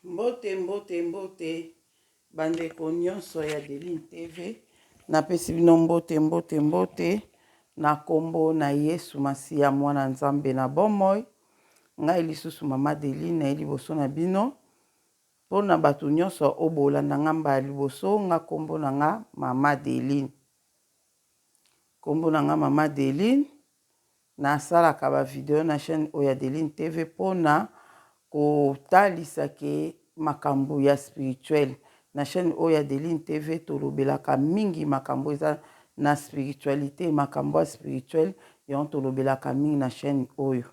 Mbote mbote mbote bandeko nyonso ya Deline TV, napesi bino mbote mbote mbote na kombo na Yesu Masiya mwana Nzambe na bomoi. Ngai lisusu mama Deline naye liboso na bino mpo na bato nyonso oyo bolanda nga mbala liboso, nga kombo na nga mama Deline. Kombo na nga mama Deline. Nasalaka ba video na chaine oyo ya Deline TV pona kotalisa ke makambo ya spirituel. Na chaine oyo ya Deline TV tolobelaka mingi makambo eza na spiritualite, makambo ya spirituel yango tolobelaka mingi na chaine oyo.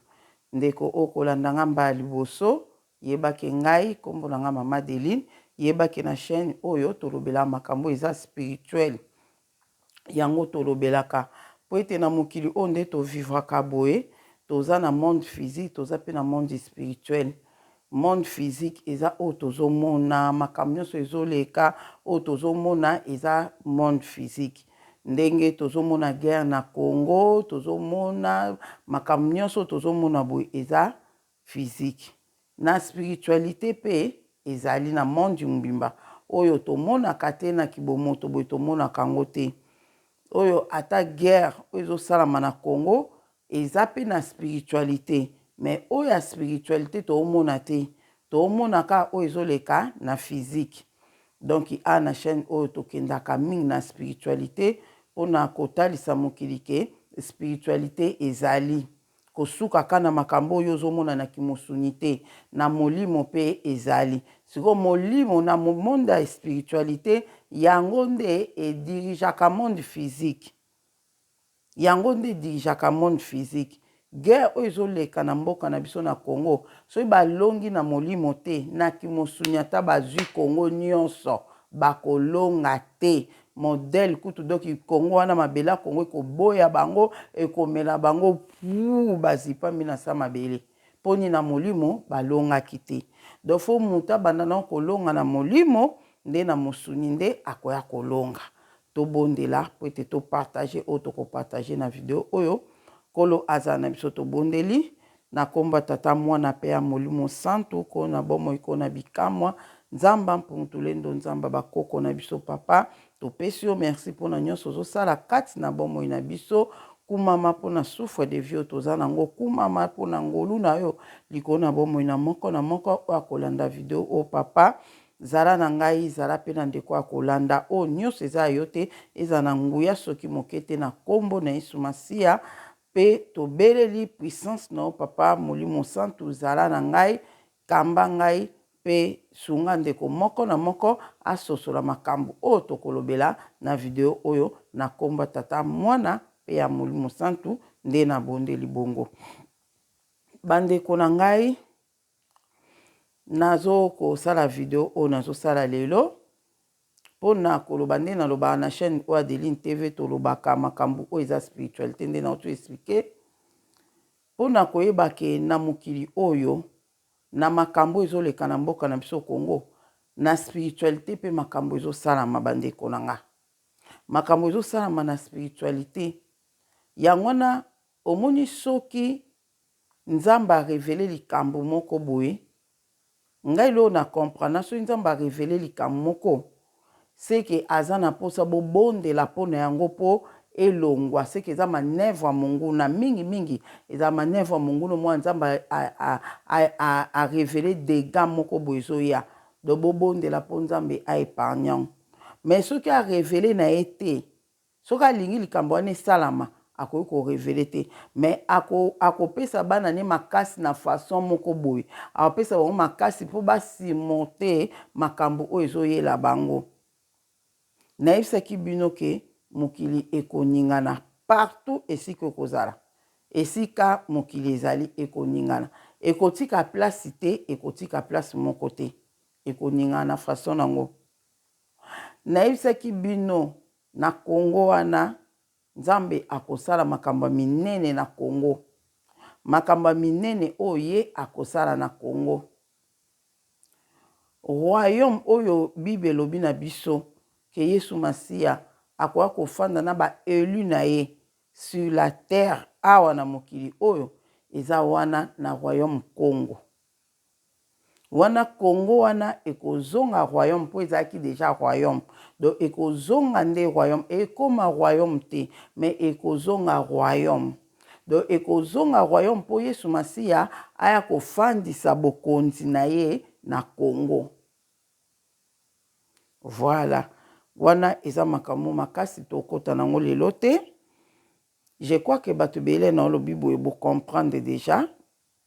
Ndeko oyo kolanda nga mbala liboso, yeba ke ngai kombo na nga mama Deline, yeba ke na chaine oyo tolobelaka makambo eza spirituel. Yango tolobelaka po ete na mokili oyo nde to vivraka boye, toza na monde physique, toza pe na monde spirituel. Monde physique eza oyo tozo mona, makambo nionso ezo leka oyo tozo mona eza monde physique. Ndenge tozo mona guerre na Congo, tozo mona makambo nionso oyo tozo mona boye eza physique. Na spiritualite pe ezali na monde mobimba oyo tomonaka te na kibomoto boye tomonaka yango te. Oyo ata guerre oyo ezo salama na Congo eza pe na spiritualite mais oyo ya spiritualite toomona te. Toomona kaka oyo ezo leka na physique. Donc awa na chaine oyo tokendaka mingi na spiritualite pona kotalisa mokili ke spiritualite ezali. Kosuka kaka na makambo oyo ozo mona na kimosuni te, na molimo pe ezali. Sikoyo molimo na monde ya spiritualite yango nde e dirigeaka monde physique. Yango nde e dirigeaka monde physique. Guerre oyo ezo leka na mboka na biso na Congo, soki ba longi na molimo te, na kimosuni ata bazui Congo nionso, bako longa te. Modèle kutu donc Congo wana mabele ya Congo ekoboya bango ekomela bango puu bazipami na sa mabele po nini na molimo balongaki te donc faut mutu abanda nao kolonga na molimo nde na mosuni nde akoya kolonga tobondela po ete to partager oyo toko partager na video oyo Nkolo azala na biso tobondeli Na kombo ya Tata, Mwana pe ya Molimo Santu, Nkolo na bomoi, Nkolo na bikamwa, Nzamba Mpungu Tulendo, Nzamba ba koko na biso Papa, topesi yo merci pona nionso ozosala kati na bomoi na biso, kumama pona souffle de vie oyo toza na ngo, kumama pona ngolu na yo likolo na bomoi na moko na moko oyo akolanda video oyo Papa, zala na ngai, zala pe na ndeko oyo akolanda oyo nionso eza ya yo te, ezala na nguya soki moke te na kombo na Yesu Masiya. Pe tobeleli puissance na yo papa molimo santu zala na ngai kamba ngai pe sunga ndeko moko na moko asosola makambu oyo tokolobela na video oyo na kombo ya tata muana pe ya molimo santu nde na bondeli bongo ba ndeko na ngai nazo kosala video oyo nazo sala lelo Pona koloba nde nalobaka na chaine oyo Adeline TV tolobaka makambu oyo eza spiritualite nde nauti explique pona koyeba ke na mokili oyo na makambu ezoleka na mboka na biso Congo na spiritualite pe makambu ezosalama ba ndeko na nga makambu ezosalama na spiritualite yango wana omoni soki Nzambe a revele likambu moko boye Ngai eloko na comprena soki nzambe a revele likambo moko seke aza na posa bo bondela po na yango po elongua seke eza manevre ya monguna mingi mingi ezala manevre ya monguna omona nzambe a revele degat moko boye ezoya donc bo bondela po nzambe a epargne yango mais soki a revele na ye te Soki alingi likambo wana esalama, akoki ko reveler te mais ako akopesa bana ne makasi na façon moko boye. Akopesa bango makasi po ba surmonter makambo oyo ezo yela bango. Nayebisaki bino ke mokili ekoningana partout esika okozala. Esika mokili ezali ekoningana. Ekotika place te, ekotika place moko te. Ekoningana na façon nango. Nayebisaki bino na Congo wana Nzambe akosala makambo ya minene na Congo. Makambo ya minene oyo ye akosala na Congo. Royaume oyo Bible elobi na biso ke Yesu Masiya akoya kofanda na ba elus na ye sur la terre awa na mokili oyo eza wana na royaume Kongo. Wana Congo wana ekozonga royaume mpo ezalaki dejà royaume. Donc ekozonga nde royaume, ekoma royaume te mais ekozonga royaume. Donc ekozonga royaume mpo Yesu Masiya aya kofandisa bokonzi na ye na Congo. Voilà. Wana eza makambo makasi tokota nango lelo te. Je crois que bato ebele na olobi boye bo comprendre dejà.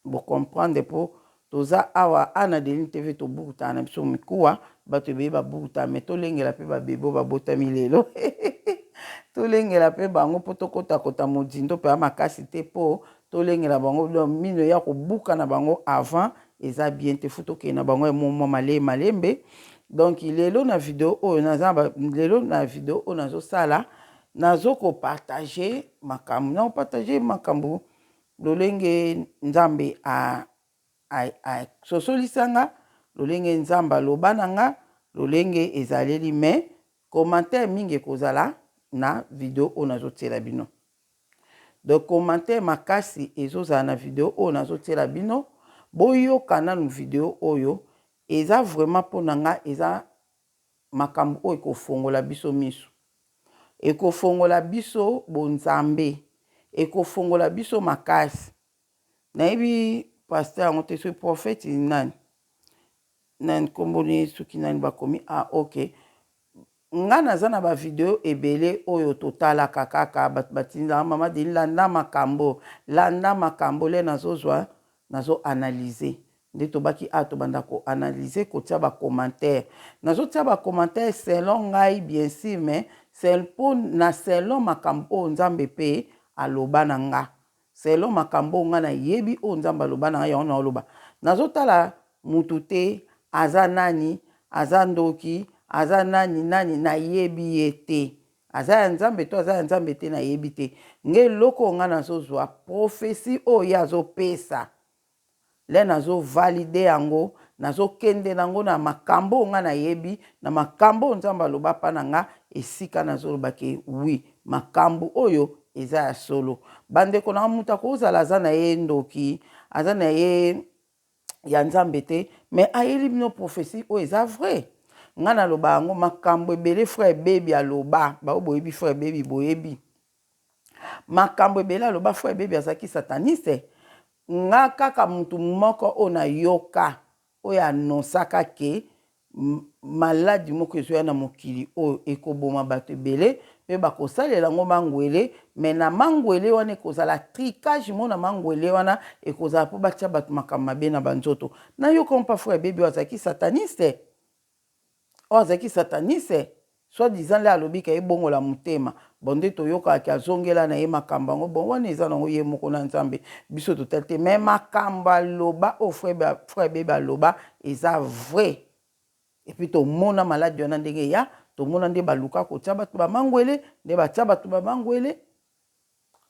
Bo comprendre po toza awa a na Adeline TV tobukutaka na biso mikuwa, bato ebele babukutaka mais tolengela pe ba bebe oyo babotami lelo. Tolengela pe bango po tokota kota mozindo pe makasi te po tolengela bango donc mino ya kobuka na bango avant eza bien te, faut tokende na bango ya mwa malembe malembe. Donc lelo na video oyo naza lelo na video oyo nazosala, nazo ko partager makambo, nako partager makambo lolenge Nzambe a asosolisa nga, lolenge Nzambe aloba na nga, lolenge ezaleli, mais commentaire mingi ekozala na video oyo nazotiela bino. Donc commentaire makasi ezozala na video oyo nazotiela bino. Boyoka nanu video oyo, eza vraiment mpo na nga eza makambo oyo ekofongola biso miso, ekofongola biso bonzambe, ekofongola biso makasi. Nayebi pasteur yango te, soki prophète nani nani nkombo ni soki nani bakomi. Ah ok, nga naza na ba video ebele oyo totalaka kaka, bato batindaka mama Denis, landa makambo, landa makambo le nazozwa, nazo analyse nde tobaki a tobanda ko analyse, kotia ba commentaire. Nazotia ba commentaire selon ngai bien sûr, mais mpo na selon makambo oyo Nzambe mpe aloba na nga, selon makambo oyo nga nayebi oyo Nzambe aloba na nga, yango naoloba. Nazotala mutu te aza nani, aza ndoki, aza nani nani, nayebi ye te, aza ya Nzambe to aza ya Nzambe te, nayebi te. Nge eloko oyo nga nazozwa prophétie oyo ye azopesa le, nazo valide yango, nazokende nango na makambo oyo nga nayebi, na makambo oyo Nzambe aloba mpa na nga, esika nazoloba ke oui, makambo oyo eza ya solo. Bandeko na nga, moto akozala aza na ye ndoki, aza na ye ya Nzambe te, mais ayeli bino prophétie oyo eza vrai. Nga naloba yango makambo ebele frère Baby aloba, bao boyebi frère Baby, boyebi makambo ebele aloba. Frère Baby azalaki sataniste. Nga kaka mutu moko oyo nayoka oyo anonsaka ke maladi moko ezoya na mokili oyo ekoboma bato ebele mpe bakosalela yango mangwele, mais na mangwele wana ekozala tricage mo na mangwele wana ekozala mpo batia bato makambo mabe na banzoto. Nayoka mpa frère Baby oyo azalaki sataniste, oyo azalaki sataniste soit disant nde alobi ka ebongola motema. Bon, nde toyokaka azongela na ye makambo yango. Bon, wana eza nango ye moko na Nzambe, biso totali te, mais makambo aloba oyo frère Baby aloba eza vrai. Et puis tomona maladi wana ndenge eya, tomona nde baluka kotia bato bamangwele, nde batia bato bamangwele.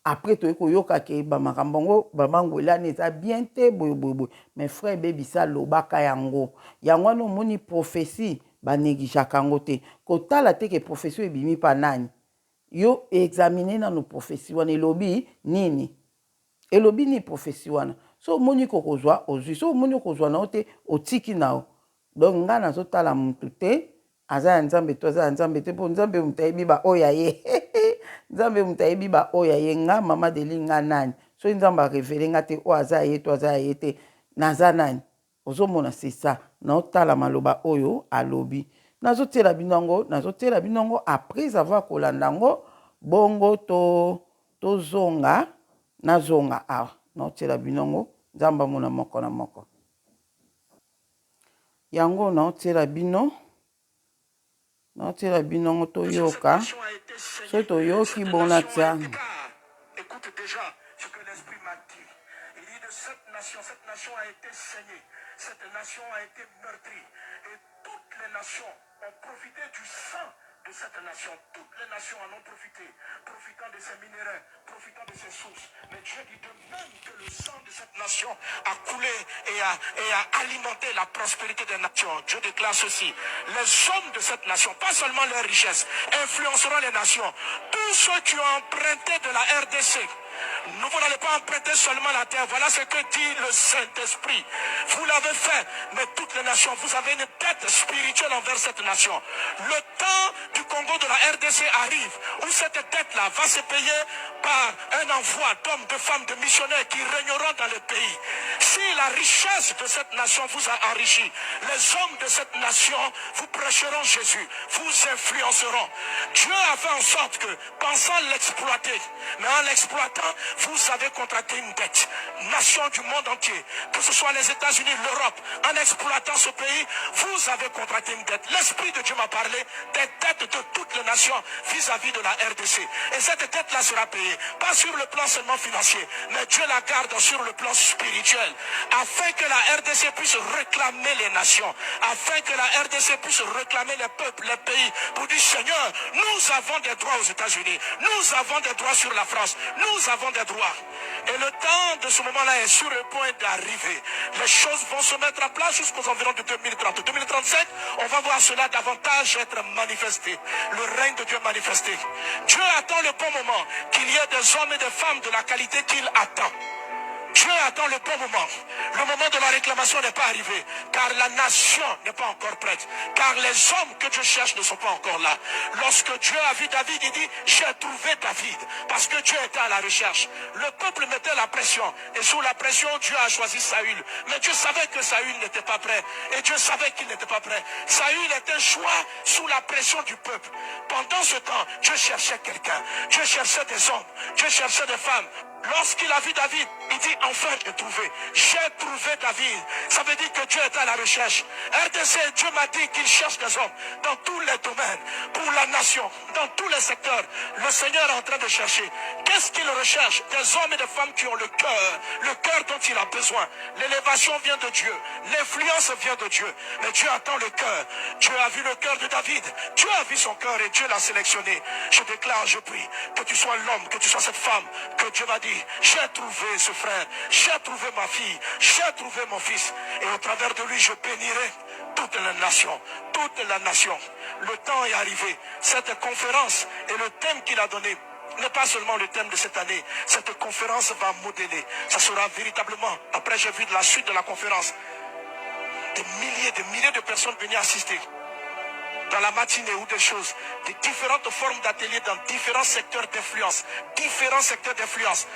Après toyei koyoka ke bamakambo yango bamangwele wana eza bien te, boye boye boye, mais frère Baby si alobaka yango. Yango wana omoni prophétie banégligeaka yango te. Kotala te ke prophétie oyo ebimi mpa nani, yo examine nano prophétie wana elobi nini, elobi nini prophétie wana. So omoni kokozwa, ozwi, so omoni okozwa na yo te, otiki na yo. Donc ngai nazotala mutu te aza ya Nzambe to aza ya Nzambe te, mpo Nzambe moto ayebi baoyo ya ye, Nzambe moto ayebi baoyo ya ye. Nga mama Deli, nga nani? Soki Nzambe arévéler nga te oyo aza ya ye to aza ya ye te, naza nani? Ozomona, c'est ça. Naotala maloba oyo alobi, nazotiela bino yango, nazotiela bino yango après avoir kolanda yango. Bongo to tozonga, nazonga awa, naotiela bino yango. Nzambe amona moko na moko. Yango naotiela bino, naotiela bino yango, toyoka. Soki toyoki bongo, natia. Écoute déjà ce que l'Esprit m'a dit. Il dit de cette nation a été saignée, cette nation a été meurtrie. Et toutes les nations ont profité du sang de cette nation. Toutes les nations en ont profité, profitant de ses minéraux, profitant de ses sources. Mais Dieu dit de même que le sang de cette nation a coulé et a alimenté la prospérité des nations. Dieu déclare ceci. Les hommes de cette nation, pas seulement leur richesse, influenceront les nations. Tous ceux qui ont emprunté de la RDC, Nous, vous n'allez pas emprunter seulement la terre. Voilà ce que dit le Saint-Esprit. Vous l'avez fait, mais toutes les nations, vous avez une dette spirituelle envers cette nation. Le temps du Congo de la RDC arrive où cette dette-là va se payer par un envoi d'hommes, de femmes, de missionnaires qui régneront dans le pays. Si la richesse de cette nation vous a enrichi, les hommes de cette nation vous prêcheront Jésus, vous influenceront. Dieu a fait en sorte que, pensant l'exploiter, mais en l'exploitant, vous avez contracté une dette. Nation du monde entier, que ce soit les États-Unis, l'Europe, en exploitant ce pays, vous avez contracté une dette. L'Esprit de Dieu m'a parlé des dettes de toutes les nations vis-à-vis de la RDC. Et cette dette-là sera payée, pas sur le plan seulement financier, mais Dieu la garde sur le plan spirituel, afin que la RDC puisse réclamer les nations, afin que la RDC puisse réclamer les peuples, les pays, pour dire Seigneur, nous avons des droits aux États-Unis, nous avons des droits sur la France, nous avons des droits. Et le temps de ce moment-là est sur le point d'arriver. Les choses vont se mettre en place jusqu'aux environs de 2030. 2035, on va voir cela davantage être manifesté. Le règne de Dieu manifesté. Dieu attend le bon moment qu'il y ait des hommes et des femmes de la qualité qu'il attend. Dieu attend le bon moment. Le moment de la réclamation n'est pas arrivé, car la nation n'est pas encore prête, car les hommes que Dieu cherche ne sont pas encore là. Lorsque Dieu a vu David, il dit, j'ai trouvé David, parce que Dieu était à la recherche. Le peuple mettait la pression, et sous la pression, Dieu a choisi Saül. Mais Dieu savait que Saül n'était pas prêt, et Dieu savait qu'il n'était pas prêt. Saül est un choix sous la pression du peuple. Pendant ce temps, Dieu cherchait quelqu'un. Dieu cherchait des hommes. Dieu cherchait des femmes. Lorsqu'il a vu David, il dit enfin j'ai trouvé. J'ai trouvé David. Ça veut dire que Dieu est à la recherche. RDC, Dieu m'a dit qu'il cherche des hommes dans tous les domaines, pour la nation, dans tous les secteurs. Le Seigneur est en train de chercher. Qu'est-ce qu'il recherche Des hommes et des femmes qui ont le cœur, le cœur dont il a besoin. L'élévation vient de Dieu. L'influence vient de Dieu. Mais Dieu attend le cœur. Dieu a vu le cœur de David. Dieu a vu son cœur et Dieu l'a sélectionné. Je déclare, je prie, que tu sois l'homme, que tu sois cette femme, que Dieu va dire, j'ai trouvé ce frère, j'ai trouvé ma fille, j'ai trouvé mon fils. Et au travers de lui, je bénirai toute la nation, toute la nation. Le temps est arrivé. Cette conférence et le thème qu'il a donné n'est pas seulement le thème de cette année. Cette conférence va modeler. Ça sera véritablement, après j'ai vu de la suite de la conférence, des milliers, des milliers de personnes venues assister dans la matinée ou des choses, des différentes formes d'ateliers dans différents secteurs d'influence. Différents secteurs d'influence.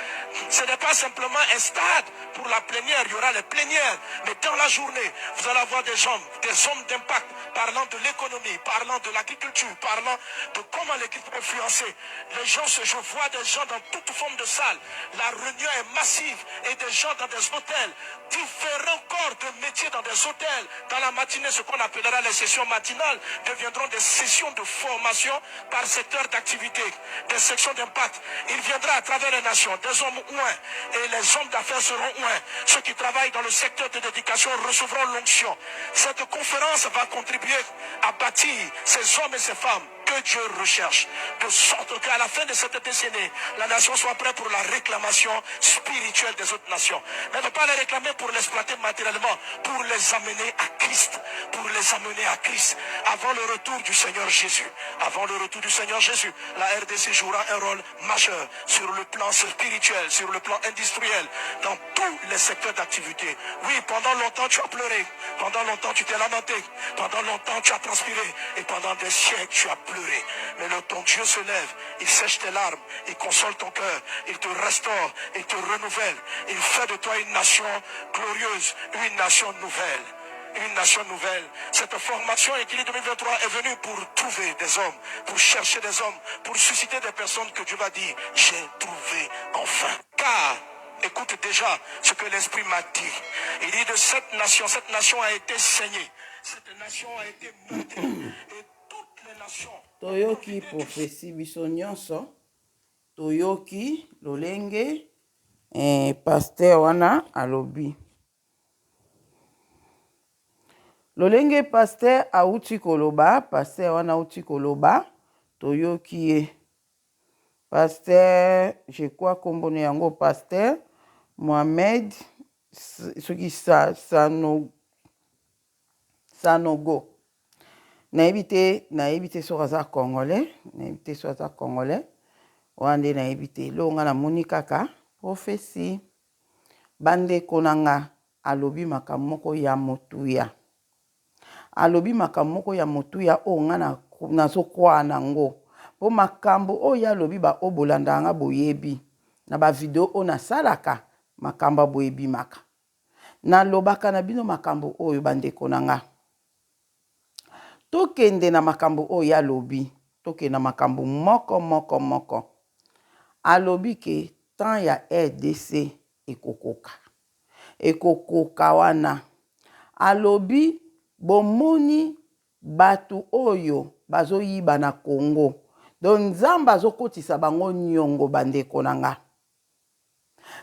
Ce n'est pas simplement un stade pour la plénière, il y aura les plénières, mais dans la journée, vous allez avoir des gens, des hommes d'impact parlant de l'économie, parlant de l'agriculture, parlant de comment l'équipe peut influencer. Les gens, je vois des gens dans toute forme de salle. La réunion est massive et des gens dans des hôtels, différents corps de métiers dans des hôtels. Dans la matinée, ce qu'on appellera les sessions matinales deviendront des sessions de formation par secteur d'activité, des sections d'impact. Il viendra à travers les nations, des hommes ouins et les hommes d'affaires seront ouins. Ceux qui travaillent dans le secteur de l'éducation recevront l'onction. Cette conférence va contribuer à bâtir ces hommes et ces femmes que Dieu recherche, de sorte qu'à la fin de cette décennie, la nation soit prête pour la réclamation spirituelle des autres nations. Mais ne pas les réclamer pour l'exploiter matériellement, pour les amener à Christ, pour les amener à Christ, avant le retour du Seigneur Jésus. Avant le retour du Seigneur Jésus, la RDC jouera un rôle majeur sur le plan spirituel, sur le plan industriel, dans tous les secteurs d'activité. Oui, pendant longtemps tu as pleuré, pendant longtemps tu t'es lamenté, pendant longtemps tu as transpiré, et pendant des siècles tu as pleuré. Mais le ton Dieu se lève, il sèche tes larmes, il console ton cœur, il te restaure, il te renouvelle, il fait de toi une nation glorieuse, une nation nouvelle. Une nation nouvelle. Cette formation Équilibre 2023 est venue pour trouver des hommes, pour chercher des hommes, pour susciter des personnes que Dieu va dire, j'ai trouvé enfin. Car, écoute déjà ce que l'Esprit m'a dit. Il dit de cette nation, cette nation a été saignée, cette nation a été meurtrie. Et toutes les nations Toyoki prophetie biso nyonso, toyoki lolenge eh, pasteur wana alobi. Lolenge pasteur awuti koloba, pasteur wana awuti koloba, toyoki ye. Pasteur, je crois kombo na yango pasteur Mohamed soki sa, sano, Sanogo. Nayebi te, nayebi te soki aza congolais, nayebi te soki aza congolais. Wana nde nayebi te. Eloko nga namoni kaka. Prophetie ba ndeko na nga alobi makambo moko ya motuya. Alobi makambo moko ya motuya oyo nga nazo croire na ngo. Po makambo oyo ye alobi ba oyo bolandaka nga boyebi. Na ba video oyo nasalaka makambo ya boye ebimaka. Nalobaka na bino makambo oyo ba ndeko na nga. Tokende na makambo oyo ye alobi. Tokende na makambo moko moko moko. Alobi ke temps ya rdc ekokoka. Ekokoka wana. Alobi bomoni batu oyo bazoyiba na Congo. Donc Nzambe azokotisa bango niongo ba ndeko na nga.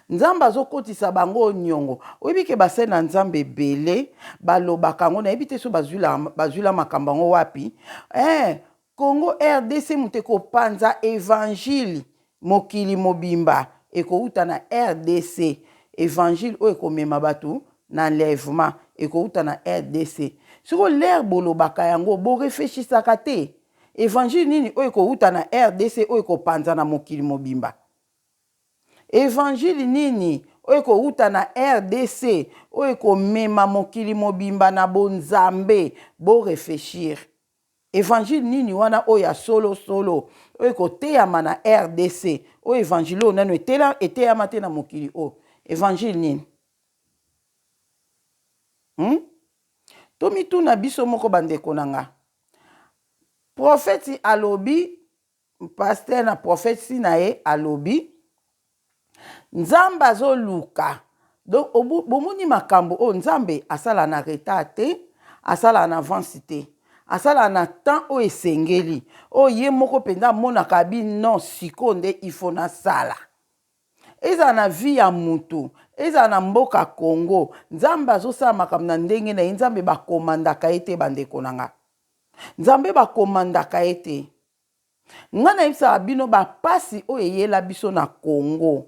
Nzambe azokotisa bango niongo. Oyebi ke basali na Nzambe ebele balobaka yango, nayebi te soki bazwila makambo yango wapi. Eh, Congo rdc moto ekopanza evangile mokili mobimba ekowuta na rdc. Evangile oyo ekomema bato na enlèvement ekowuta na rdc. Sikoyo l'heure bolobaka yango bo reflechisaka te? Evangile nini oyo ekowuta na rdc oyo ekopanza na mokili mobimba? Evangile nini oyo ekowuta na rdc oyo ekomema mokili mobimba na bonzambe? Bo reflechir. Evangile nini wana oyo ya solo solo oyo ekoteyama na rdc oyo evangile oyo nanu eteyama te na mokili oyo evangile nini? Hum? Tomituna biso moko bandeko na nga. Prophète alobi Pasteur na prophetie na ye alobi Nzambe azoluka donc bomoni makambo oyo Nzambe asala na retard te, asala na avance te, asala na temps oyo esengeli, oyo ye moko mpenza amonaka abi non sikoyo nde il faut nasala. Ezala na vie ya mutu, ezala na mboka Congo, Nzambe azosala makambo na ndenge na ye, Nzambe bakomandaka ye te bandeko na nga. Nzambe ba commandaka ye te. Nga nayebisaka bino ba pasi oyo eyela biso na Congo,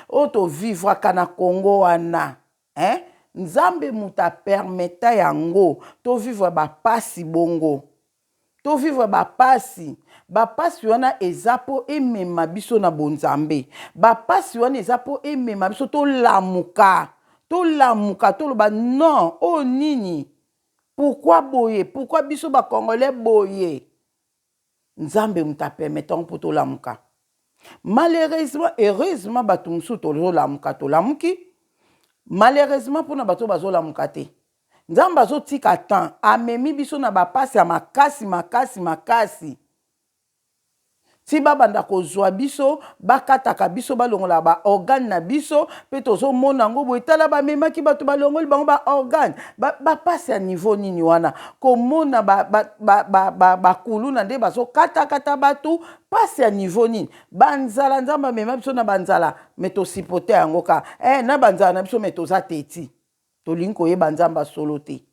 oyo to vivraka na Congo wana hein, Nzambe mutu a permetta yango to vivre ba pasi bongo. To vivre ba pasi, ba pasi wana eza po emema biso na bonzambe. Ba pasi wana eza po emema biso tolamuka, tolamuka toloba non oyo nini? Pourquoi boye? Pourquoi biso ba congolais boye? Nzambe moto a permettre yango mpo tolamuka. Malheureusement, heureusement bato mosusu tozolamuka, tolamuki. Malheureusement mpona bato oyo bazolamuka te. Nzambe azotika temps, amemi biso na bapasi ya makasi makasi makasi. Ti babanda kozua biso, bakataka biso, balongolaka ba organes na biso, pe tozomona yango boye, tala bamemaki bato balongoli bango ba organes. Ba, ba pasi ya niveau nini wana? Komona ba, ba, ba, ba, ba, ba kuluna nde bazokatakata bato, pasi ya niveau nini? Ba nzala, Nzambe amema biso na ba nzala, mais to supporter yango kaka. Eh, na ba nzala na biso, mais toza teti. Tolingi koyeba Nzambe ya solo te.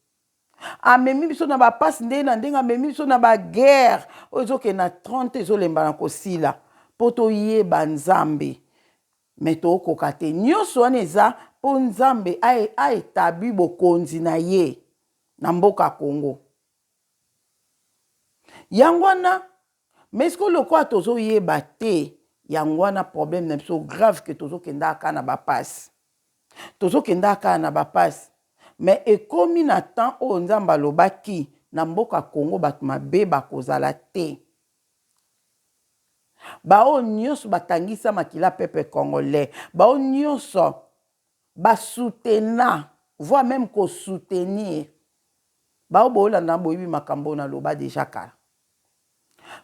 Amemi biso na ba pasi ndenge na ndenge, amemi biso na ba guerre oyo ezokende na 30 ezolemba na kosila mpo toyeba Nzambe, mais tokoka te. Nyonso wana eza mpo Nzambe a etabli bokonzi na ye na mboka Congo. Yango wana, mais sikoyo lokola tozoyeba te, yango wana problème na biso grave que tozokendaka kaka na ba pasi. Tozo kendaka kaka na ba pasi mais ekomi na temps oyo Nzambe alobaki na mboka Congo batu mabe bakozala te. Ba oyo nioso batangisa makila peuple congolais, ba oyo nioso ba soutena voire meme ko soutenir ba oyo bolanda boyebi makambo oyo naloba dejà kala.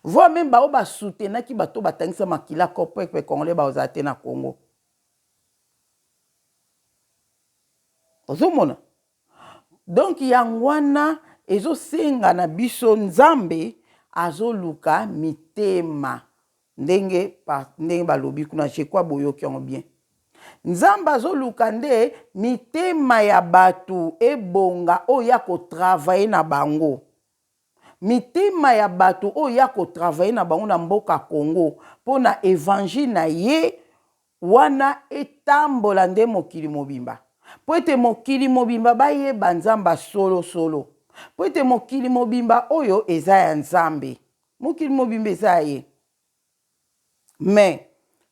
Voire meme ba oyo ba soutenaki bato oyo batangisa makila peuple congolais bakozala te na Congo. Ozomona? Donc yango wana ezosenga na biso Nzambe azoluka mitema ndenge ndenge balobi kuna je crois boyoki yango bien. Nzambe azoluka nde mitema ya bato ebonga oyo ya ko travailler na bango. Mitema ya bato oyo ye ako travailler na bango na mboka Congo po na evangile na ye wana etambola nde mokili mobimba. Po ete mokili mobimba bayeba Nzambe ya solo solo. Po ete mokili mobimba oyo eza ya Nzambe. Mokili mobimba eza ya ye. Mais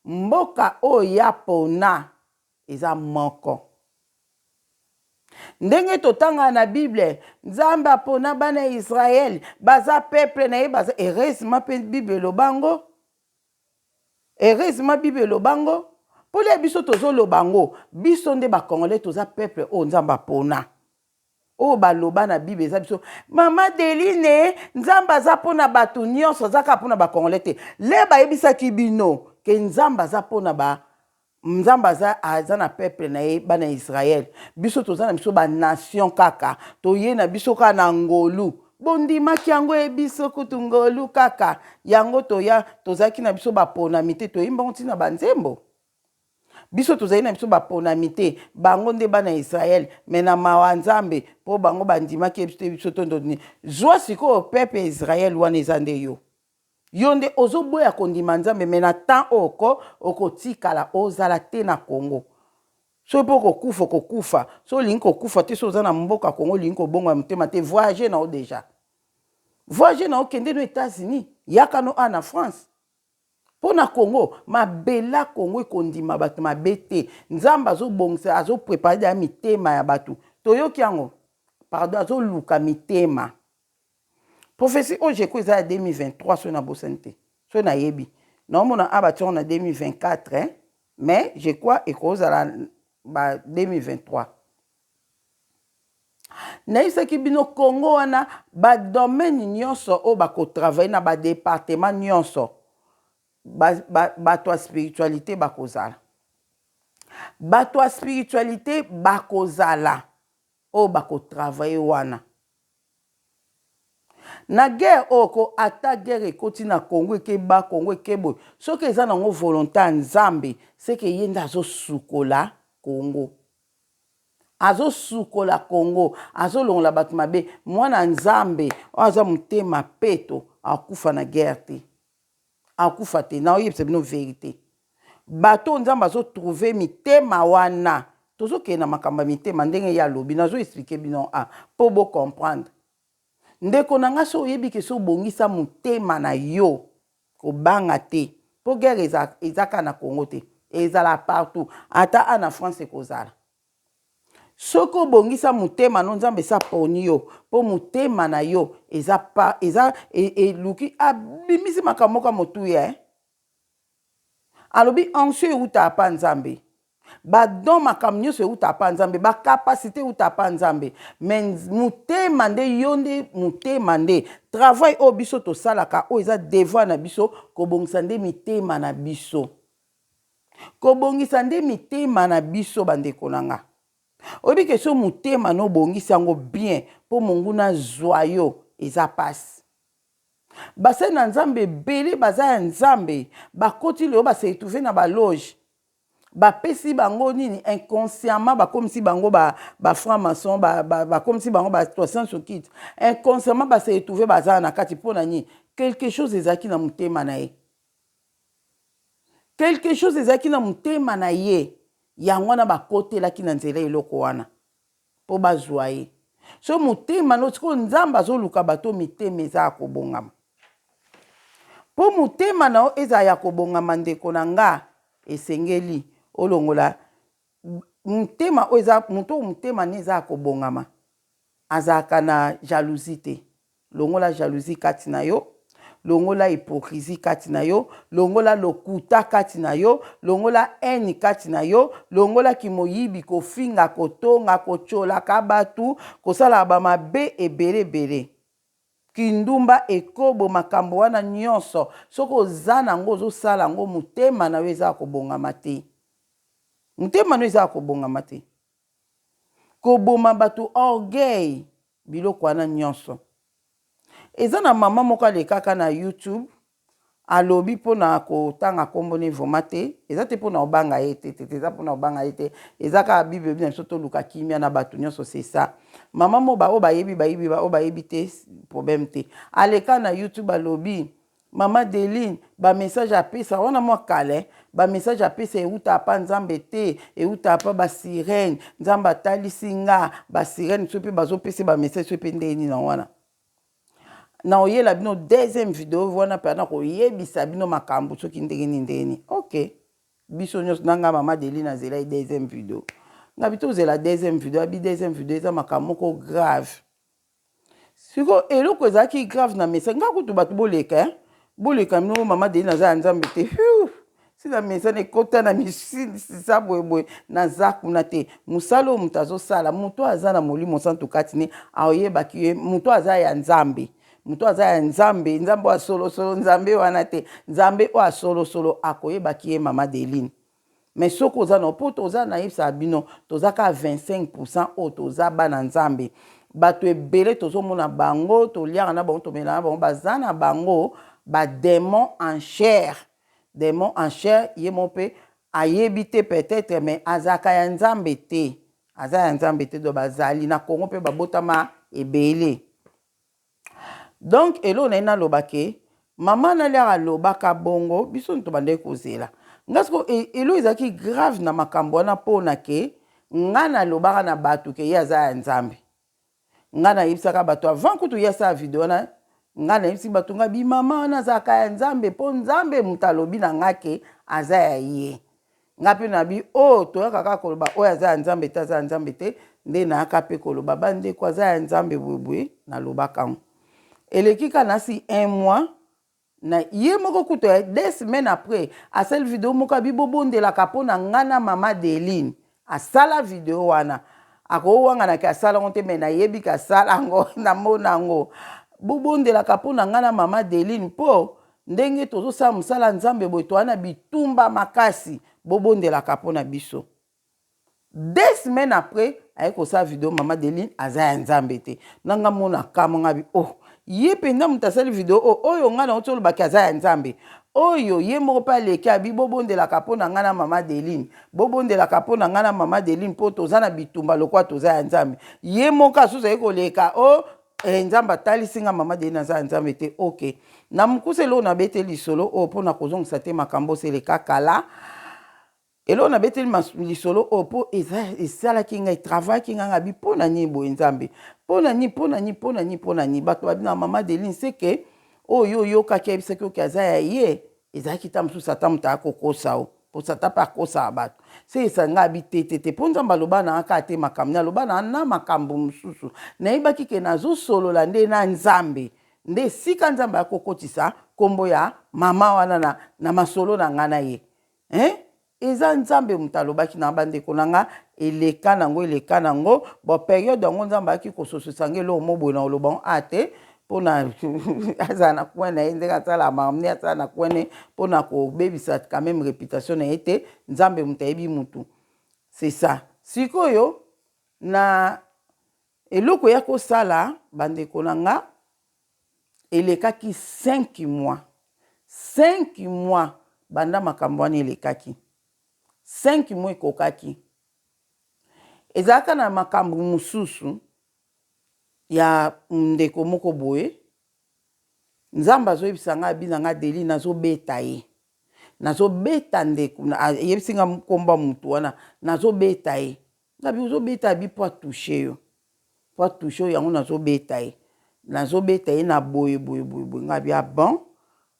mboka oyo ye apona. eza moko. Ndenge totangaka na Bible, Nzambe apona bana ya Israël, baza peuple na ye, baza heureusement pe Bible eloba yango. Heureusement Bible eloba yango. Mpo lia biso tozoloba yango, biso nde ba Congolais toza peuple oyo Nzambe apona. Oyo baloba na Bible eza biso. Mama Deline, Nzambe aza mpo na bato nyonso, aza kaka mpo na ba Congolais te. Le bayebisaki bino ke Nzambe aza mpo na ba Nzambe aza, aza na peuple na ye bana ya Israël. Biso toza na biso ba nation kaka. Toye na biso kaka na ngolu. Bondimaki yango ye biso kutu ngolu kaka. Yango toya tozalaki na biso baponami te, toyemba yango ntina ba nzembo. Biso tozali na biso baponami te, bango nde bana ya Israël, mais na mawa Nzambe po bango bandimaki ye biso te, biso tondo zwa sikoyo peuple ya Israël wana eza nde yo. Yo nde ozo boya kondima Nzambe mais na temps oyo ko okotikala ozala te na Congo. Soki pe okokufa okokufa, soki olingi kokufa te soki oza na mboka Congo olingi kobongola motema te voyager na yo dejà. Voyager na yo kende no Etats-Unis, yaka no awa na France. Po na Congo, mabele ya Congo ekondima bato mabe te. Nzambe azobongisa, azo preparer dejà mitema ya bato. Toyoki yango? Pardon, azoluka mitema. Prophetie oyo je crois eza ya 2023 soki nabosani te. Soki nayebi. Naomona awa batie yango na 2024 hein, mais je crois ekozala ba 2023. Nayebisaki bino Congo wana ba domaine nyonso oyo bako travailler na ba departement nyonso bato ya spiritualite bakozala. Bato ya spiritualite bakozala oyo bako travailler wana. Na guerre oyo ko ata guerre ekoti na Congo eke ba Congo eke boye soki eza nango volonte ya Nzambe seke ye nde azo sukola Congo. Azo sukola Congo, azo longola batu mabe. Mwana Nzambe oyo aza motema peto akufa na guerre te. Akufa te, nao yebisa bino verite. Bato oyo Nzambe azo trouver mitema wana, tozo kende na makambo ya mitema ndenge ye alobi, nazo expliquer bino a po bo comprendre. Ndeko na nga soki oyebi ke soki obongisa motema na yo, kobanga te. Po guerre eza eza kaka na Congo te, ezala partout, ata awa na France ekozala. Soki obongisa motema no Nzambe esi aponi yo po motema na yo eza pa eza eluki abimisi makambo moko ya motuya eh. Alobi onction ewutaka pa Nzambe. Ba don makambo nyonso ewutaka pa Nzambe, ba capacité ewutaka pa Nzambe. Mais motema nde yo nde motema nde travail oyo biso tosalaka oyo eza devoir na biso kobongisa nde mitema na biso. Kobongisa nde mitema na biso bandeko na nga. Oyebi ke soki motema no obongisi yango bien po monguna azua yo eza pasi. Basali na Nzambe ebele baza ya Nzambe bakoti lelo ba se retrouver na ba loge bapesi bango nini inconsciemment bakomisi bango ba, ba franc maçon bakomisi ba, ba bango ba science occulte inconsciemment ba se retrouver baza na kati mpo na nini quelque chose ezalaki na motema na ye quelque chose ezalaki na motema na ye yango wana bakotelaki na nzela eloko wana mpo bazwa ye so motema no sikoyo nzambe azoluka bato mitema eza ya kobongama mpo motema na yo ezala ya kobongama ndeko na nga esengeli olongola motema oyo eza moto oyo motema ne eza ya kobongama azalaka na jalousie te Longola jalousie kati na yo, longola hypocrisie kati na yo, longola lokuta kati na yo, longola haine kati na yo, longola kimoyibi, kofinga, kotonga, kotiolaka batu, kosalaka ba mabe ebele ebele. Kindumba, ekobo, makambo wana nionso soki oza na yango ozosala yango motema na yo eza ya kobongama te. Motema na yo eza ya kobongama te. Koboma batu orgueil biloko wana nionso. Eza na maman moko alekaka na youtube alobi pona kotanga kombo ne vraiment te eza te pona obanga ye te te eza pona obanga ye te eza kaka bible elobi na biso toluka kimia na batu nionso c'est ça maman moko ba oyo bayebi bayebi ba oyo bayebi te problème te aleka na youtube alobi Maman Adeline, ba message apesa wana mwa kala eh. Ba message apesa ewutaka pa Nzambe te, ewutaka pa ba sirène. Nzambe atalisi nga ba sirène soki pe bazo pesa ba message soki pe ndenge nini na wana. Na oyela bino deuxième video wana pe na koyebisa bino makambo soki ndenge nini ndenge nini. OK. Biso nyonso na nga mama Deli nazela ye deuxième video. Nga bi tozela deuxième video, abi deuxième video eza makambo moko grave. Sikoyo eloko ezalaki grave na mesa nga kutu bato boleka eh? Boleka mino mama Deli naza ya Nzambe te. Phew! Si na mesa na ekota na misisa boye boye naza kuna te. Mosala oyo moto azosala, moto aza na Molimo Santu kati ne ayebaki ye moto aza ya Nzambe. Moto aza ya Nzambe, Nzambe oyo asolosolo, Nzambe wana te. Nzambe oyo asolosolo akoyebaki ye mama Deline. Mais soki oza na po toza nayebisaka bino toza kaka 25% oyo toza bana Nzambe. Bato ebele tozomona bango, toliaka na bango, tomelaka na bango, baza na bango ba demons en chair. Demon en chair ye moko pe ayebi te peut-etre mais azalaka ya Nzambe te. Aza ya Nzambe te donc bazali na Congo pe babotama ebele. Donc eloko naye naloba ke mama na liaka alobaka bongo biso nto bandaki kozela. Nga siko e, eloko ezalaki grave na makambo wana pona ke nga nalobaka na bato ke ye aza ya Nzambe. Nga nayebisaka bato avant kutu ye asala video wana, nga nayebisi bato nga bi mama wana azalaka ya Nzambe po Nzambe moto alobi na nga ke aza ya ye. Nga pe na bi oh toyaka kaka koloba oyo aza ya Nzambe te aza ya Nzambe te, nde nayaka pe koloba ba ndeko aza ya Nzambe boye boye, nalobaka yango. Eleki kaka nasi un mois na ye moko kutu eh, deux semaines après asali video moko abi bobondelaka mpo na nga na mama Adeline. Asala video wana akowangana ke asala yango te, me nayebi ke asala yango namona yango. Bobondelaka mpo na nga na mama Adeline mpo ndenge tozosala mosala ya Nzambe boye toza na bitumba makasi, bobondelaka mpo na biso. Deux semaines après aye kosala video mama Adeline aza ya Nzambe te. Na nga mona kamwa nga bi oh ye mpenza moto asali video oyo, oyo nga nauti olobaki aza ya Nzambe, oyo ye moko mpe aleki abi bobondelaka mpo na nga na mama Adeline, bobondelaka mpo na nga na mama Adeline mpo toza na bitumba lokola toza ya Nzambe. Ye moko asusu aye koleka oh eh, Nzambe atalisi nga mama Adeline aza ya Nzambe te. Ok, na mokuse eloko nabeteli lisolo oyo mpo na kozongisa te makambo oyo eleka kala. Eloko nabeteli lisolo oyo mpo esalaki ngai, travaillaki ngai, ngabi mpo na nini boye Nzambe, mpo na nini, mpo na nini, mpo na nini, mpo na nini. Bato babi na mama Adeline seke oyo oyokaki ayebisaki oke aza ya ye, ezalaki ta mosusu Satan moto akokosa yo, mpo Satan mpe akosaka bato. Se esa ngai abi te te te, mpo Nzambe aloba na kaka te makambo ne, aloba na na makambo mosusu. Nayebaki ke nazosolola nde na Nzambe, nde esika Nzambe akokotisa nkombo ya mama wana na masolo na ngai na ye. Hein? Eza Nzambe moto alobaki na bandeko na nga, eleka nango eleka nango. Bon, periode yango Nzambe ayaki kosososa nga eloko moko boye na koloba yango a te mpona azala na coin na ye ndenge asala makambo nde asala na coin ne mpona kobebisa quand même réputation na ye te. Nzambe moto ayebi mutu, c'est ça. Sikoyo na eloko ya kosala bandeko na nga, Elekaki 5 mois, 5 mois banda makambo wana elekaki. 5 mois ekokaki. Ezalaka na makambo mosusu ya ndeko moko boye, Nzambe azoyebisa nga abi na nga Deli nazobeta ye. Nazobeta ndeko, ayebisi nga nkombo ya mutu wana, nazobeta ye. Nga bi ozobeta abi po a touche yo. Po a touche yo yango nazo beta ye. Nazo beta ye na boye boye boye boye. Nga bi ah bon?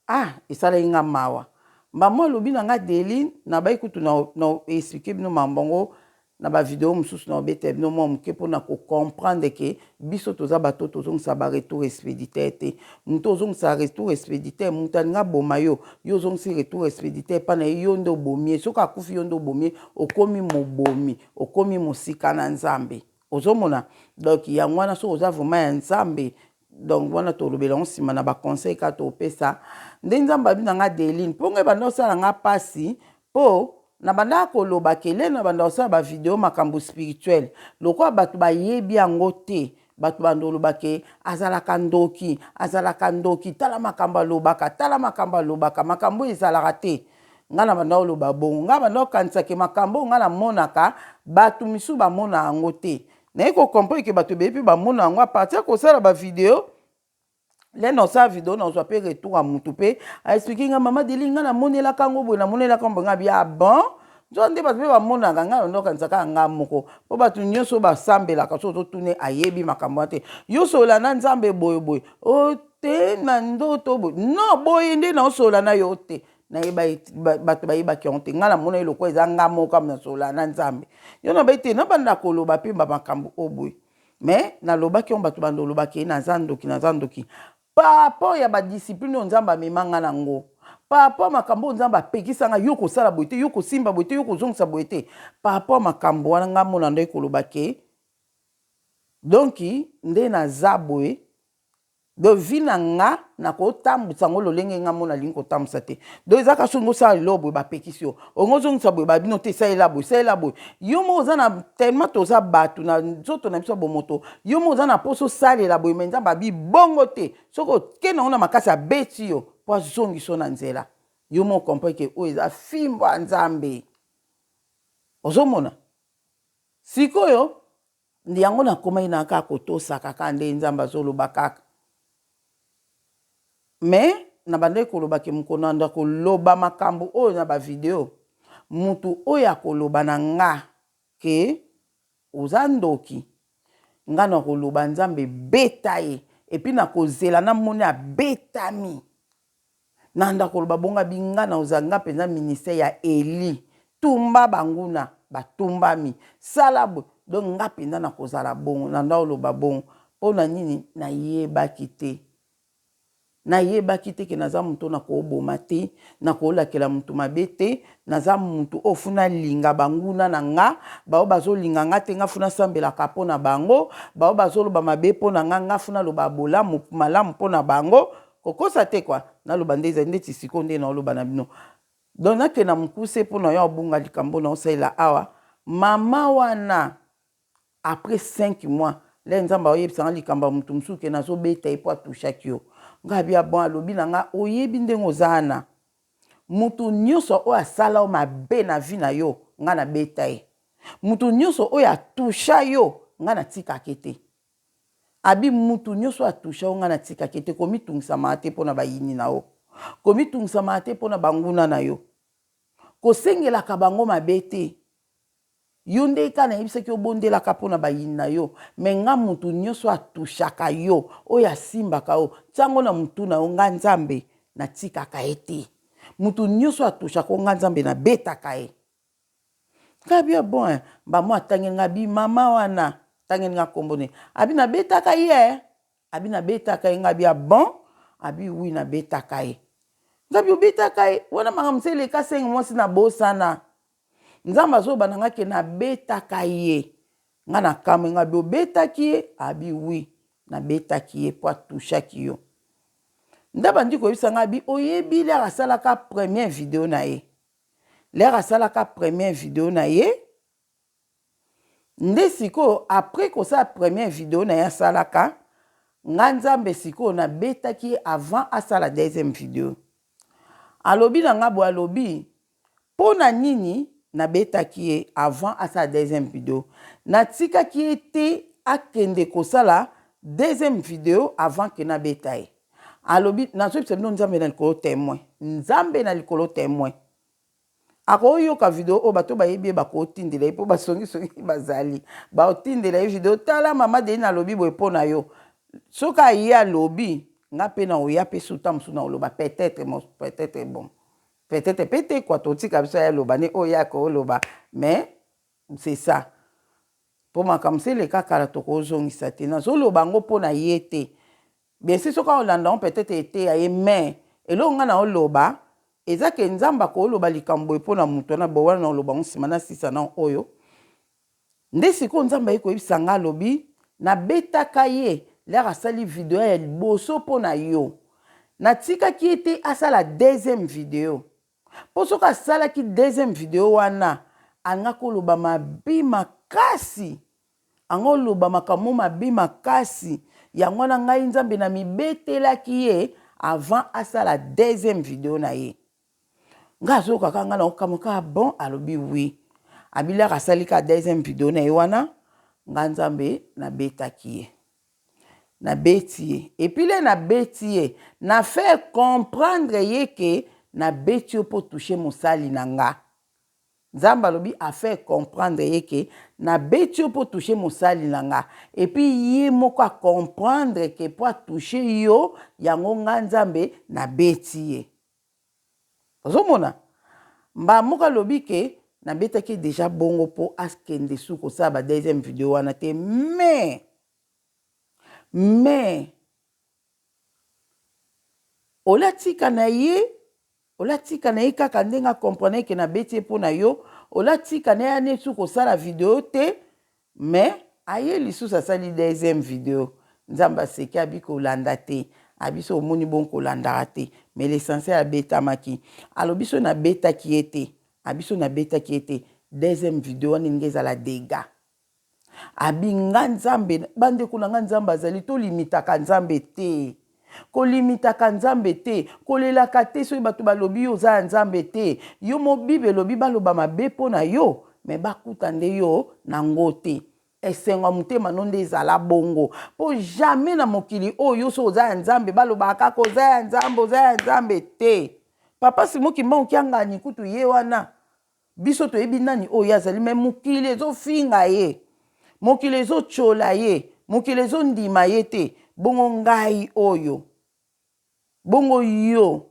Ah esalaki nga mawa. Maman alobi na nga Adeline, nabayi kutu na na expliquer bino mambo yango na ba video mosusu na obetela bino mwa moke pona ko comprendre que biso toza bato tozongisa ba retour expediteur te. Moto ozongisa retour expediteur, moto alingi aboma yo, yo ozongisi retour expediteur epai na ye, yo nde obomi ye. Soki akufi yo nde obomi ye, okomi mobomi, okomi mosika na Nzambe. Ozomona? Donc yango wana soki oza vraiment ya Nzambe, donc wana tolobela yango nsima na ba conseil kaka topesa. Nde Nzambe abi na nga Adeline, mpo ngai banda osala nga pasi, mpo na bandaka koloba ke lelo na banda kosala ba video makambo spirituel, lokola bato bayebi yango te, bato banda oloba ke azalaka ndoki, azalaka ndoki, tala makambo alobaka, tala makambo alobaka, makambo oyo ezalaka te. Nga na banda koloba bongo, nga banda kokanisa ke makambo oyo nga namonaka, bato misusu bamona yango te. Naye ko comprendre ke bato ebele mpe bamona yango a partir ya kosala ba video. Lelo nasala video, nazwa mpe retour ya mutu mpe a expliquer nga, mama Deli, nga namonelaka yango boye, namonelaka yango boye. Nga bi ah bon, nzoka nde bato mpe bamonaka. Nga nando kanisa kaka nga moko, mpo bato nyonso basambelaka, soki ozotuna ayebi makambo wana te. Yo solola na Nzambe boye boye, o te na ndoto boye, non boye nde naosolola na yo te. Nayeba bato bayebaki yango te. Ngai namonaki lokola eza nga moko nasola na Nzambe. Yo nabai te, nabanda koloba mpe bamakambo oyo boye. Mais nalobaki yango, bato banda olobaki ye naza ndoki, naza ndoki. Par rapport ya badiscipline oyo Nzambe amema nga nango, par rapport ya makambo oyo Nzambe apekisa nga, yo kosala boye te, yo kosimba boye te, yo kozongisa boye te, par rapport ya makambo wana, nga mona ndaki koloba ke donc nde naza boye. Donc vie na nga nakotambwisa yango lolenge nga mona alingi kotambwisa te. Donc eza kasi olingi osala lelo boye, bapekisi yo, olingi ozongisa boye, babino te, esalela boye, esalela boye. Yo moko oza na tellement toza bato na nzoto na biso ya bomoto, yo moko oza na mposa osalela boye, me Nzambe abi bongo te. Soki oke nango na makasi, abeti yo mpo azongisa yo na nzela. Yo moko comprendre ke oyo eza fimbo ya Nzambe. Ozomona sikoyo yango nakomaki na kaka kotosaka kaka nde Nzambe azoloba kaka. Me nabandaki koloba ke mokolo nanda koloba makambo oyo na bavideo, mutu oyo akoloba na nga ke oza ndoki, nga na koloba Nzambe beta ye, et puis nakozela namoni abetami. Nanda koloba bongo, abi nga na oza nga mpenza ministère ya Eli, tumba banguna batumbami, sala boye. Donc nga mpenza nakozala bongo. Nanda oloba bongo mpo na nini? Nayebaki te, nayebaki te ke naza moto nakoboma te, nakolakela moto mabe te. Naza moto oyo funa linga banguna na nga, bao bazolinga nga te, nga funa sambelaka mpo na bango, bao bazoloba mabe mpo na nga, nga funa loba bolamu malamu mpo na bango. Kokosa te kwa, naloba nde ezali ndeti sikoyo nde naoloba na bino. Donc nakende na mokuse mpo na yo abunga likambo na osalela awa. Mama wana après 5 mois le Nzambe aoyebisa nga likambo ya motu mosusu ke nazobeta ye mpo atushaki yo. Nga abi bon, alobi na nga oyebi ndenge oza wana, motu nyonso oyo asala yo mabe na vie na yo, nga nabeta ye. Motu nyonso oyo atusha yo, nga natikaka te. Abi mutu nyoso atusha yo, nga natikaki ye te. Komitungisamaka te mpo na bayini na yo, komitungisamaka te mpo na banguna na yo, kosengelaka bango mabe te. Yo nde kaka nayebisaki obondelaka mpo na bayini na yo, me nga mutu nyonso atushaka yo, oyo asimbaka yo, tia yango na mutu na yo, nga Nzambe natikaka ye te. Mutu nyonso atushaka yo, nga Nzambe nabetaka ye. Nga bi bon hein, bamo atangeli nga bi mama wana, atangeli nga kombo ne, abi nabetaka ye, abi nabetaka ye. Nga bi bon, abi oui, nabetaka ye. Nga bi obetaka ye wana, makambo se eleka senge mwasi na bosana. Nzambe azoba na nga ke nabetaka ye. Nga na kamwe, nga bi obetaki ye? Abi oui, nabetaki ye po atushaki yo. Nde bandi koyebisa nga, abi oyebi lere asalaka première video na ye, lere asalaka première video na ye nde sikoyo après kosala première video na ye asalaka, nga Nzambe sikoyo nabetaki ye avant asala deuxième video. Alobi na nga boye, alobi mpo na nini nabetaki ye avant asala deuxième video? Natikaki ye te akende kosala deuxième video avant ke nabeta ye. Alobi nazoyebisa bino, Nzambe na likolo témoin, Nzambe na likolo témoin. Akoyoka video oyo, bato bayebi ye bakotindela ye, mpo basongisongi bazali baotindela ye video: tala, mama Deline alobi boye mpo na yo. Soki aye alobi, nga mpe na oya mpe suta mosusu na oloba peut-être, peut-être bon, peut-être pe te kwa. Totika biso, aya aloba ne oyo yaka oloba. Mais c'est ça, mpo makambo se eleka kala, tokozongisa te. Nazoloba yango mpo na ye te. Bien sûr, soki aolanda yango, peut-être eteya ye. Mais eloko ngai na oloba eza ke Nzambe akoloba likambo boye mpo na moto wana bo wana, na oloba yango nsima nasisa na oyo. Nde sikoyo Nzambe aye koyebisa ngai, alobi nabetaka ye lere asali video ya liboso mpo na yo. Natikaki ye te asala deuxième video, mpo soki asalaki deuxième video wana, anga koloba mabe makasi, anga oloba makambo mabe makasi. Yango wana ngai Nzambe na mibetelaki ye avant asala deuxième video na ye. Ngai azokaka ngai na okamwa kaka. Bon, alobi oui, abilaka asali kaka deuxième video na ye wana, ngai Nzambe nabetaki ye, nabeti ye. Et puis le nabeti ye, na faire comprendre ye ke nabeti yo mpo touche mosali na nga. Nzambe alobi afaire comprendre ye ke nabeti yo mpo touche mosali na nga. Et puis ye moko acomprendre ke mpo atouche yo, yango nga Nzambe nabeti ye. Ozomona? Mbala moko alobi ke nabetaki ye dejà bongo po akende su kosala ba deuxième video wana te mais mais au lieu atika na ye au lieu atika na ye kaka ndenge a comprenait ke nabeti ye po na yo au lieu atika na ye ane su kosala video te Mais aye lisusu asali deuxième video nzambe aseki abi kolanda te abi soki omoni bongo kolandaka te mais l'essentiel abetamaki alobi soki nabetaki ye te abi soki nabetaki ye te deuxième video wana elingi ezala degat abi nga nzambe bandeko na nga nzambe azali tolimitaka nzambe te Kolimitaka Nzambe te, kolelaka te soki bato balobi yo oza ya Nzambe te. Yo mo bible elobi baloba mabe mpo na yo mais bakuta nde yo na ngo te. Esengo ya motema no nde ezala bongo mpo jamais na mokili oyo yo soki oza ya Nzambe balobaka kaka oza ya Nzambe oza ya Nzambe te. Papa Simon Kimbangu Kiangani kutu ye wana Biso toyebi nani oyo ye azali mais mokili ezo finga ye mokili ezo tshola ye mokili ezo ndima ye te bongo ngai oyo bongo yo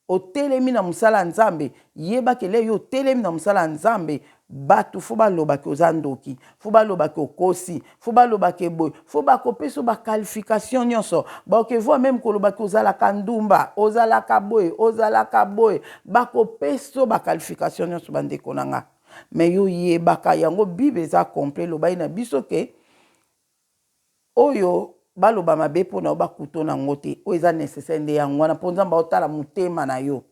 otelemi na mosala ya nzambe yeba ke le yo otelemi na mosala ya nzambe batu fo baloba ke oza ndoki fo baloba ke okosi fo baloba ke boye fo bakopesa yo ba qualification nyonso baoke voi meme koloba ke ozalaka ndumba ozalaka boye ozalaka boye bakopesa yo ba qualification nyonso bandeko na nga me yo yebaka yango bible eza complet elobaki na biso ke oyo baloba mabe mpo na yo bakuto na yango te oyo eza necessaire nde yango wana mpo nzambe aotala motema na yo